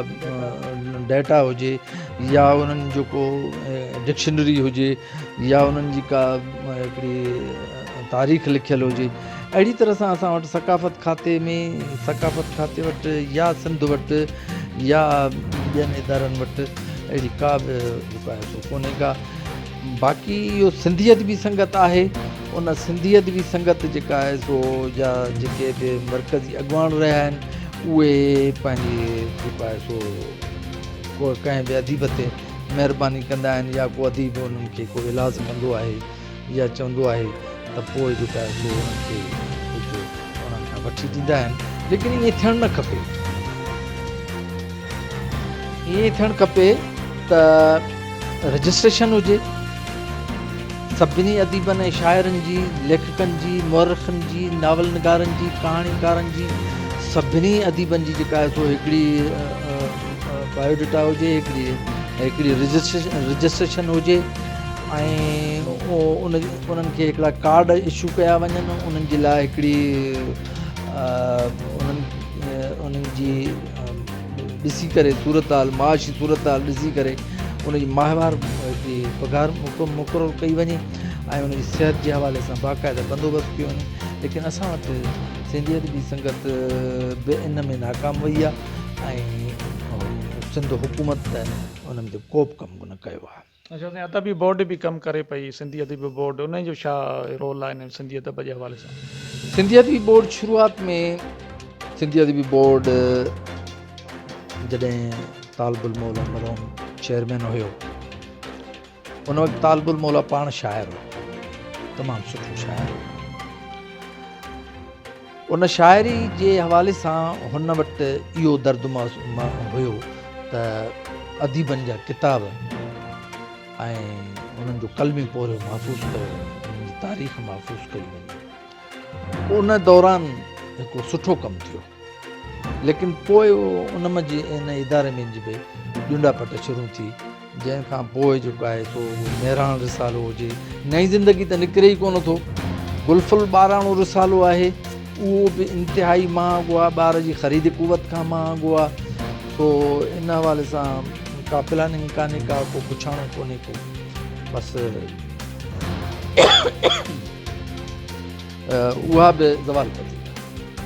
ڊيٽا هجي يا انهن جو ڪو ڊڪشنري هجي يا انهن جي ڪا هڪڙي تاريخ لکيل هجي. اهڙي طرح سان اسان وٽ ثقافت کاتي ۾ ثقافت کاتي وٽ يا سنڌ وٽ يا ٻين ادارن وٽ اهڙي ڪا به جيڪو آهي سو ڪونهي ڪا. باقي اهو سنڌي ادبي سنگت آهي ان سنڌي ادبي سنگت جيڪا آهي سو جا جيڪي به مرڪزي اڳواڻ رهيا آهن اهي پنهنجي جيڪو آهي سو ڪو ڪنهن به اديب تي مهرباني ڪندا آهن يا ڪو اديب انهن کي ڪو ايلاز ڪندو آهي يا چوندو آهي ته پوء جيڪو آهي سو انهن کي ڪجهه انهن کان وٺي ڏيندا آهن ليڪن ائين ٿيڻ نه کپي ائين ٿيڻ کپي ته رجسٽريشن هجي سڀني اديبن ۽ شاعرن جي، ليکڪن جي، مؤرخن جي، ناول نگارن جي، ڪهاڻيڪارن جي، سڀني اديبن جي جيڪا آهي سو هڪڙي بايو ڊيٽا هجي، هڪڙي هڪڙي رجسٽريشن هجي ۽ ان انهن کي هڪڙا ڪارڊ اشو ڪيا وڃن انهن جي لاء هڪڙي انهن انهن جي ڏسي ڪري صورتحال معاشي صورتحال ڏسي ڪري ان جي ماهوار هڪڙي پگهار مقرر ڪئي وڃي ۽ ان جي صحت جي حوالي سان باقاعده بندوبست ڪيو وڃي ليڪن اسان وٽ سنڌي ادبي سنگت به ان ۾ ناڪام وئي آهي ۽ سنڌ حڪومت ته ان تي ڪو به ڪم نه ڪيو آهي. اچا سائين ادبي بورڊ به ڪم ڪري پئي سنڌي ادبي بورڊ ان جو ڇا رول آهي ان سنڌي ادب جي حوالي سان؟ سنڌي ادبي بورڊ شروعات ۾ سنڌي ادبي بورڊ جڏهن طالب الموليٰ مرحوم چيئرمين هيو ان وقت طالب الموليٰ پاڻ شاعر هو تمام سٺو شاعر هو ان شاعري جي حوالي سان هن وٽ اهو درد هيو ته اديبن جا ڪتاب ۽ انهن جو قلمي پورهيو محفوظ ڪيو وڃي، انهن جي تاريخ محفوظ ڪئي وڃي. ان دوران هڪڙو سٺو ڪم ٿيو، ليڪن پوء ان منجهه ان اداري ۾ به ڏنڊا پٽ شروع ٿي. جنهن کان پوء جيڪو آهي سو مهراڻ رسالو هجي، نئين زندگي ته نڪري ئي ڪونه ٿو. گل ڦل ٻاراڻو رسالو آهي، اهو به انتهائي مهانگو آهي، ٻار جي خريد قوت کان مهانگو آهي. سو ان حوالي سان ڪا پلاننگ ڪانهي ڪا، ڪو پڇاڻو ڪونهي ڪو، بس اها به زوال پذير آهي.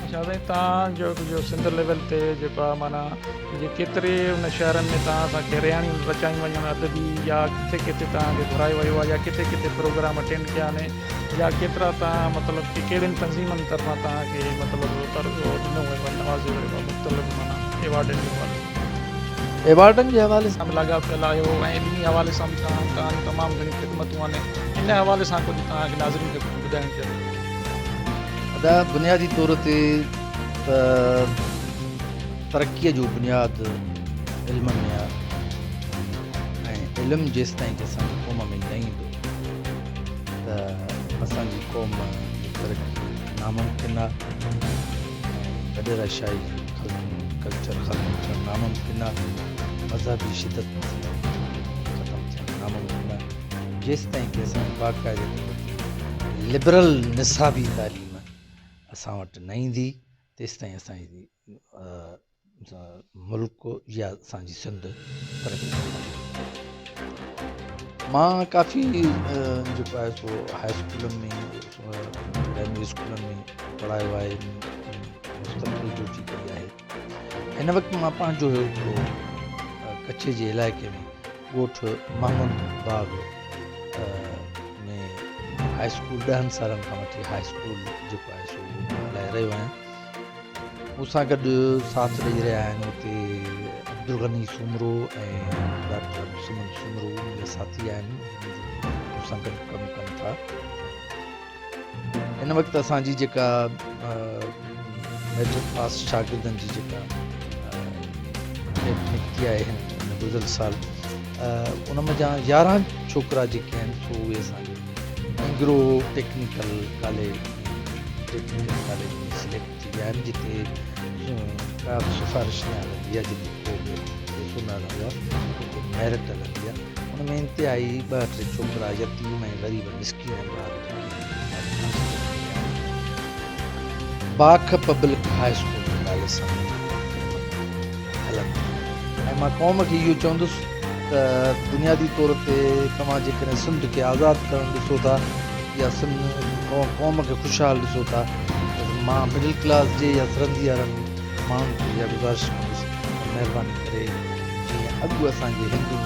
اچا سائين تان جو جو سنڌ ليول تي جيڪو آ معنيٰ جي ڪيتري ان شهرن ۾ تان سان ڪيرياڻيون رچايون وڃن ادبي يا ڪٿي ڪٿي تان کي گهرايو ويو آ يا ڪٿي ڪٿي پروگرام اٽينڊ ڪيا آهن يا ڪيترا تان مطلب ڪي ڪهڙين تنظيمن طرفان تان کي مطلب ڏنو ويو آ نوازيو ويو آ مختلف معنيٰ ايوارڊن جي حوالي سان. ايوارڊن جي حوالي سان. به لاڳاپيل آهيو ۽ علمي حوالي سان به توهان توهان جون تمام گهڻيون خدمتون آهن ان حوالي سان ڪجهه توهان کي ناظرين کي ڪجهه ٻڌائڻ چاهيو. ادا بنيادي طور تي ته ترقيء جو بنياد علم ۾ آهي ۽ علم جيستائين ڪي اسان جي قوم ۾ نه ايندو ته اسان جي قوم جي ترقي ناممڪن آهي ۽ وڏيرا شاهي ڪلچر ختم ٿيڻ ناممڪن آهي، مذهبي شدت پسندي ختم ٿيڻ ناممڪن آهي، جيستائين ڪي اسان وٽ باقاعدي طور تي لبرل نصابي تعليم اسان وٽ نه ايندي تيستائين اسان جي ملڪ يا اسان جي سنڌ ترقي نه ڪندي. مان ڪافي جيڪو آهي سو هاء اسڪولن ۾ پرائمري اسڪولن ۾ پڙهايو آهي مستقل ڊيوٽي ڪئي آهي هن وقت مان پنهنجو هڪڙو ڪچي جي علائقي ۾ ڳوٺ محمد باغ ۾ هاء اسڪول ڏهن سالن کان وٺي هاء اسڪول جيڪو آهي سو هلائي رهيو آهيان مون سان گڏ ساٿ ڏئي رهيا آهن اتي عبدالغني سومرو ۽ ڊاڪٽر عبدالصمد سومرو منهنجا ساٿي آهن مون سان گڏ ڪم ڪن ٿا هن وقت اسان جي جيڪا ميٽرڪ پاس شاگردن جي جيڪا نڪتي آهي هن گذريل سال ان منجهان 11 ڇوڪرا جيڪي آهن سو اهي اسان جي Engro technical college technical college ۾ select ٿي ويا آهن جتي ڪا به سفارش نه هلندي آهي جتي ڪو به پئسو نه هلندو آهي اتي ميرٽ هلندي آهي. ان ۾ انتهائي ٻه ٽي ڇوڪرا يتيم ۽ غريب مسڪين ٻار جيڪي آهن باک پبلڪ هاء اسڪول جي نالي سان هلن ٿا ۽ مان قوم کي اهو چوندس ته بنيادي طور تي توهان جيڪڏهن سنڌ کي آزاد ڪرڻ ڏسو ٿا يا سنڌ قوم کي خوشحال ڏسو ٿا ته مان مڊل ڪلاس جي يا سرندي وارن ماڻهن کي اها گذارش ڪندس ته مهرباني ڪري جيئن اڳ اسان جي هندو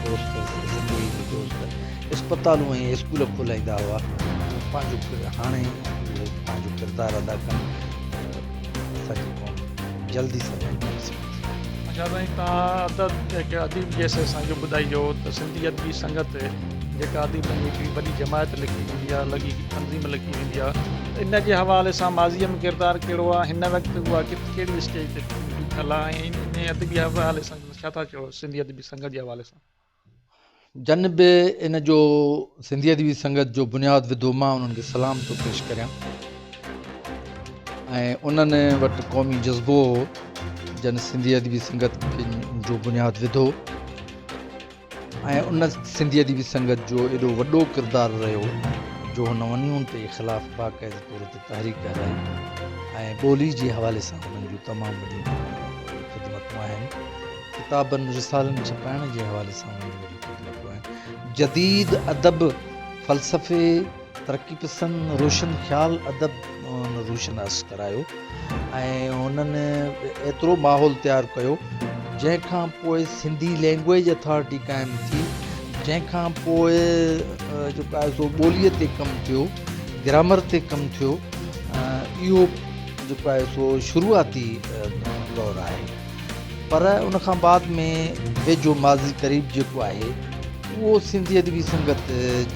دوست سنڌي هندو دوست اسپتالون ۽ اسڪول کولائيندا هئا پنهنجو هاڻي اهي پنهنجو ڪردار ادا ڪن ته اسان جي قوم جلدي سروايو ڪري سگهي ٿي. اچا سائين توهان ادب هڪ اديب جي حيثيت سان اهو ٻڌائجو ته سنڌي ادبي سنگت جيڪا اديبن جي هڪڙي وڏي جماعت لکي ويندي آهي لڳي تنظيم لکي ويندي آهي ته ان جي حوالي سان ماضيء ۾ ڪردار ڪهڙو آهي هن وقت اها ڪٿ ڪهڙي اسٽيج تي بيٺل آهي ۽ انهي ادبي حوالي سان ڇا ٿا چئو سنڌي ادبي سنگت جي حوالي سان. جن به ان جو سنڌي ادبي سنگت جو بنياد وڌو مان انهن کي سلام ٿو پيش ڪريان ۽ انهن وٽ قومي جذبو هو جن سنڌي ادبي سنگت جو بنياد وڌو ۽ ان سنڌي ادبي سنگت جو ايڏو وڏو ڪردار رهيو جو هن ونيون تي خلاف باقاعدي طور تي تحريڪ هلائي ۽ ٻولي جي حوالي سان انهن جون تمام وڏيون خدمتون آهن ڪتابن رسالن ڇپائڻ جي حوالي سان انهن جون وڏيون خدمتون آهن. جديد ادب، فلسفي، ترقي پسند، روشن خيال ادب هن روشناس ڪرايو ۽ هنن ايترو ماحول تيار ڪيو جنهن کان پوء سنڌي لينگويج اٿارٽي قائم ٿي جنهن کان پوء جيڪو آهي سو ٻوليء تي ڪم ٿيو گرامر تي ڪم ٿيو اهو جيڪو آهي سو شروعاتي دور آهي پر ان کان بعد ۾ ويجهو ماضي قريب جيڪو آهي اهو سنڌي ادبي سنگت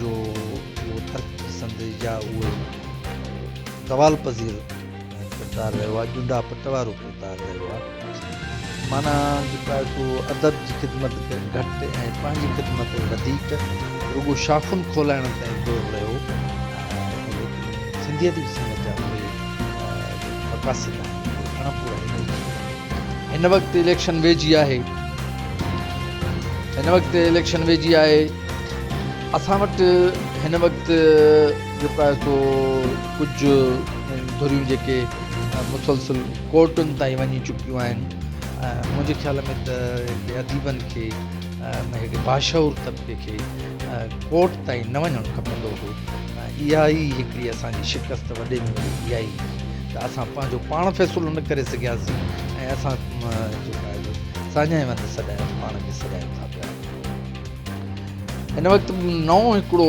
جو اهو ترقي پسند يا اهو زوال پذير ڪردار رهيو آهي ڄنڊا پٽ وارو ڪردار رهيو آهي معنيٰ جيڪو آهي سو ادب جي خدمت گهٽ ۽ پنهنجي خدمت وڌيڪ رڳو شاخن کولائڻ تائين دور رهيو ليڪن سنڌي ادبي سنگت جا اهي مقاصد آهن اهي اڻپورا ئي رهجي ويا. هن وقت اليڪشن ويجهي آهي هن وقت اليڪشن ويجهي آهي اسان وٽ هن وقت جيڪو آهي سو ڪجهه ڌريون جيڪي مسلسل ڪورٽن تائين وڃي چڪيون آهن منهنجي خيال ۾ ته هڪڙي اديبن کي هڪڙي باشعور طبقي کي ڪورٽ تائين نه وڃڻ کپندو هو اها ئي هڪڙي اسان جي شڪست وڏي ۾ وڏي اها ئي هئي ته اسان پنهنجو پاڻ فيصلو نه ڪري سگهياسين ۽ اسان جيڪو آهي سو ساڃاهه وند سڏايو پاڻ کي سڏايون ٿا پيا. هن وقت نئون هڪڙو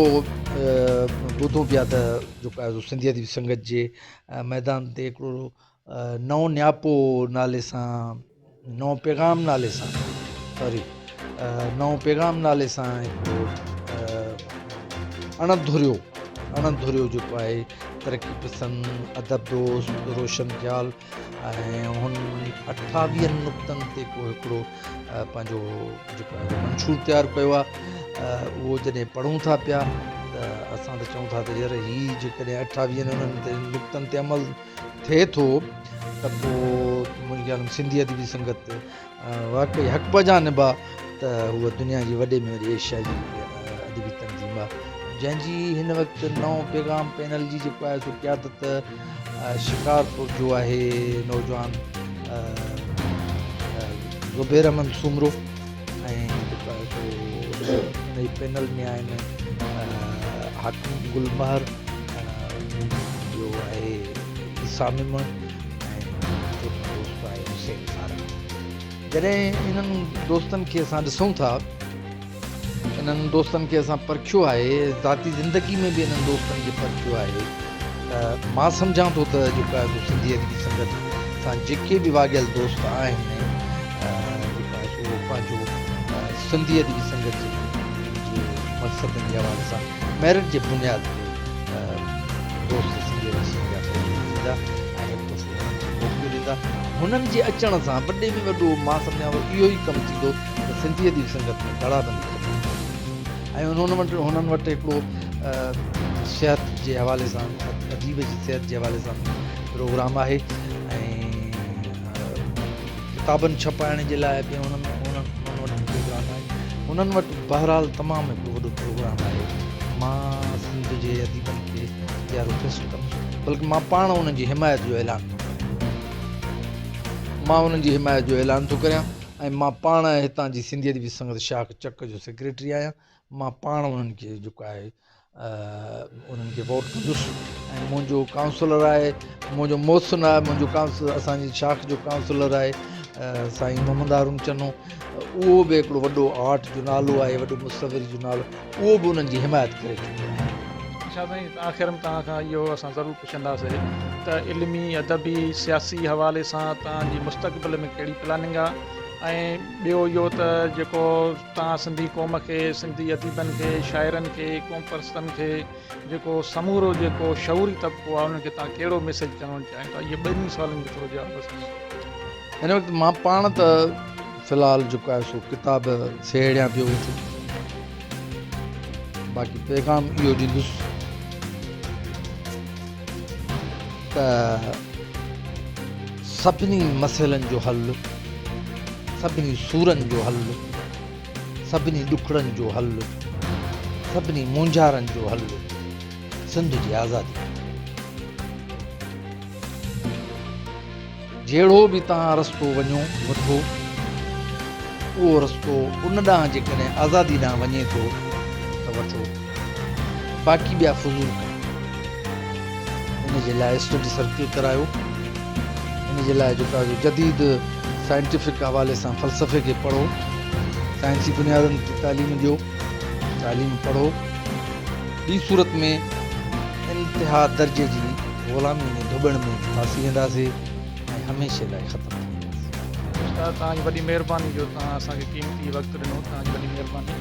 ٻڌون پيا ته جيڪو آهي سو سنڌي ادبي سنگت جي ميدان تي هڪڙو نئون نياپو نالي سان نئون پيغام نالي سان سوري نئون پيغام نالي سان هڪڙو اڻ ڌريو اڻ ڌريو جيڪو آهي ترقي پسند ادب دوست روشن خيال ۽ هن اٺاويهن نقطن تي ڪو هڪڙو پنهنجو جيڪو آهي منشور تيار ڪيو آهي اهو جڏهن پڙهون ٿا پيا ته اسان ته چئون ٿا ته يار هي جيڪڏهن اٺاويهن انهن تي نقطن تي عمل ٿئي ٿو ته پوء منهنجي خيال ۾ سنڌي ادبي سنگت واقعي حق بجانب آ ته هوء دنيا جي وڏي ۾ وڏي ايشيا جي ادبي تنظيم آ جنهن جي هن وقت نئون پيغام پينل جي جيڪو آهي سو قيادت شڪارپور جو آهي نوجوان زبير احمد سومرو ۽ جيڪو آهي سو ان جي پينل ۾ آهن حاڪم گل مهر ٻيو آهي عيسيٰ ميمڻ ۽ چوٿون دوست آهي حسين سارنگ. جڏهن انهن دوستن کي اسان ڏسون ٿا، انهن دوستن کي اسان پرکيو آهي، ذاتي زندگي ۾ به انهن دوستن کي پرکيو آهي ته مان سمجهان ٿو ته جيڪو آهي سو سنڌي ادبي سنگت سان جيڪي به واڳيل دوست آهن جيڪو آهي سو پنهنجو سنڌي ادبي سنگت جي مقصدن جي حوالي سان ميرٽ جي بنياد تي دوست سنڌي ادبي سنگت جا فيصلا ٿيندا ۽ هڪ دفعو هنن کي موقعو ڏيندا. هنن جي اچڻ سان وڏي ۾ وڏو مان سمجهان ٿو اهو ئي ڪم ٿيندو ته سنڌي ادبي سنگت ۾ ڌڙابندي ختم ٿي ويندي ۽ هنن وٽ هڪڙو صحت جي حوالي سان اديب جي صحت جي حوالي سان پروگرام آهي ۽ ڪتابن ڇپائڻ جي لاء به هنن وٽ پروگرام آهي. هنن وٽ بهرحال تمام هڪڙو وڏو پروگرام آهي. مان سنڌ جي اديبن کي اها رڪويسٽ ڪندس بلڪه مان پاڻ انهن جي حمايت جو اعلان ٿو ڪريان. مان انهن جي حمايت جو اعلان ٿو ڪريان ۽ مان پاڻ هتان جي سنڌي ادبي سنگت شاخ چڪ جو سيڪريٽري آهيان. مان پاڻ انهن کي جيڪو آهي انهن کي ووٽ ڪندس ۽ منهنجو ڪائونسلر آهي منهنجو محسن آهي منهنجو ڪائونسلر اسانجي شاخ جو ڪائونسلر آهي سائين محمد هارون چنو اهو به هڪڙو وڏو آرٽ جو نالو آهي وڏو مصوري جو نالو اهو به انهن جي حمايت ڪري چڪو آهي. شاهه سائين آخر ۾ توهان کان اهو اسان ضرور پڇنداسين ته علمي ادبي سياسي حوالي سان توهان جي مستقبل ۾ ڪهڙي پلاننگ آهي ۽ ٻيو اهو ته جيڪو توهان سنڌي قوم کي، سنڌي اديبن کي، شاعرن کي، قوم پرستن کي، جيڪو سمورو جيڪو شعوري طبقو آهي انهن کي توهان ڪهڙو ميسيج چوڻ چاهيو ٿا اهي ٻنهي سوالن جو ٿورو جواب اسان کي. هن وقت مان پاڻ ته في الحال جيڪو آهي سو ڪتاب سهيڙيان پيو ويٺو باقي پيغام اهو ڏيندس ته سڀني مسئلن جو حل سڀني سورن جو حل سڀني ڏکڙن جو حل، سڀني مونجهارن جو حل سنڌ جي آزادي آهي. جهڙو به توهان رستو وڃو وٺو، اهو رستو ان ڏانهن جيڪڏهن آزادي ڏانهن وڃي ٿو ته وٺو، باقي ٻيا فضول ڪم. ان جي لاء اسٽڊي سرڪل ڪرايو، ان جي لاء جيڪو آهي جديد سائنٽيفڪ حوالي سان فلسفي کي پڙهو، سائنسي بنيادن تي تعليم ڏيو، تعليم پڙهو، ٻي صورت ۾ انتها درجي جي غلامي ۾ ڌوٻڻ ۾ ڦاسي وينداسي ۽ هميشه لاء ختم ٿي وينداسي. استاد توهان جي وڏي مهرباني جو توهان اسان کي قيمتي وقت ڏنو توهان جي وڏي مهرباني.